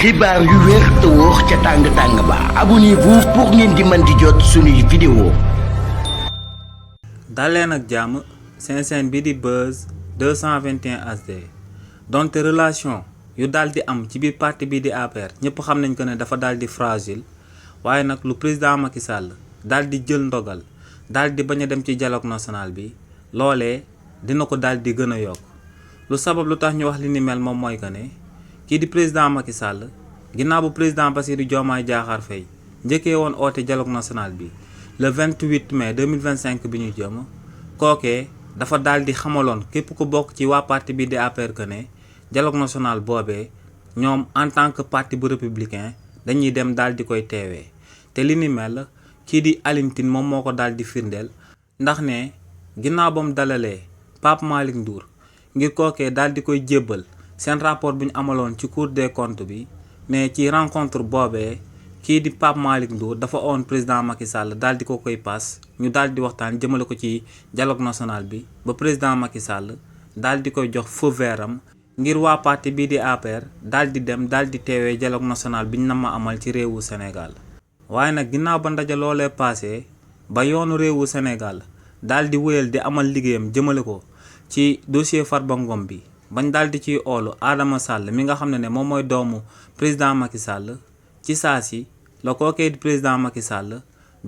xibaar yu wér te wóor ca tàng-tàng ba abonnez-vous pour ngeen di mën di jot suñuy vidéo. daleen ak jàmm seen chaîne bi di Buzz 221 HD donte relation yu daal di am ci biir parti bi di APR ñëpp xam nañ ko ne dafa daal di fragile waaye nag lu président Macky Sall daal di jël ndogal daal di bañ a dem ci dialogue national bi loolee dina ko daal di gën a yokk lu sabab lu tax ñu wax li ni mel moom mooy que ne kii di président Macky Sall ginnaaw bu président Bassirou Diomaye Diakhar Faye njëkkee woon oote dialogue national bi le 28 mai 2025 bi ñu jëm kookee dafa daal di xamaloon képp ku bokk ci waa parti bi di APR que ne dialogue national boobee ñoom en tant que parti bu républicain dañuy dem daal di koy teewee te li ni mel kii di Alioune Tine moom moo ko daal di firndeel ndax ne ginnaaw ba mu dalalee Pape Malick Ndour ngir kookee daal di koy jébbal seen rapport bu ñu amaloon ci Cour des comptes bi mais ci rencontre boobee kii di Pape Malick Ndour dafa oon président Macky Sall daal di ko koy paas ñu daal di waxtaan jëmale ko ci dialogue national bi ba président Macky Sall daal di koy jox feu vert am ngir waa parti bii di APR daal di dem daal di teewee dialogue national bi ñu nam ma amal ci réewu Sénégal waaye nag ginnaaw ba ndaje loolee passé ba yoonu réewu Sénégal daal di wéyal di amal liggéeyam jëmale ko ci dossier Farba Ngom bi bañ daal di ciy oolu Adama Sall mi nga xam ne moom mooy doomu président Macky Sall ci saa si la kookee di président Macky Sall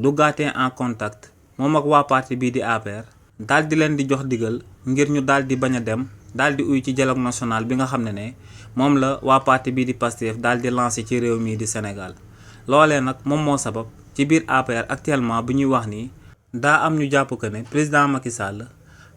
duggaatee en contact moom ak waa parti bii di APR daal di leen di jox digal ngir ñu daal di bañ a dem daal di uy ci dialogue national bi nga xam ne moom la waa parti bii di Pastef daal di lancé ci réew mii di Sénégal loolee nag moom moo sabab ci biir APR actuellement bi ñuy wax nii daa am ñu jàpp que ne président Macky Sall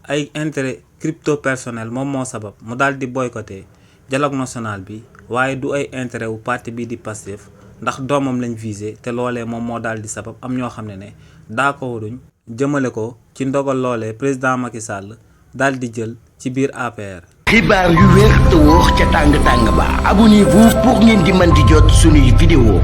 ay intérêt crypto personnel moom moo sabab mu daal di boycotté dialogue national bi waaye du ay intérêt wu parti bii di Pastef ndax doomam lañ visé te loolee moom moo daal di sabab am ñoo xam ne d'accorduñ jëmale ko ci ndogal loolee président Macky Sall daal di jël ci biir APR. xibaar yu wér te wóor ca tàng-tàng ba abonnez-vous pour ngeen di mën di jot suñuy vidéo.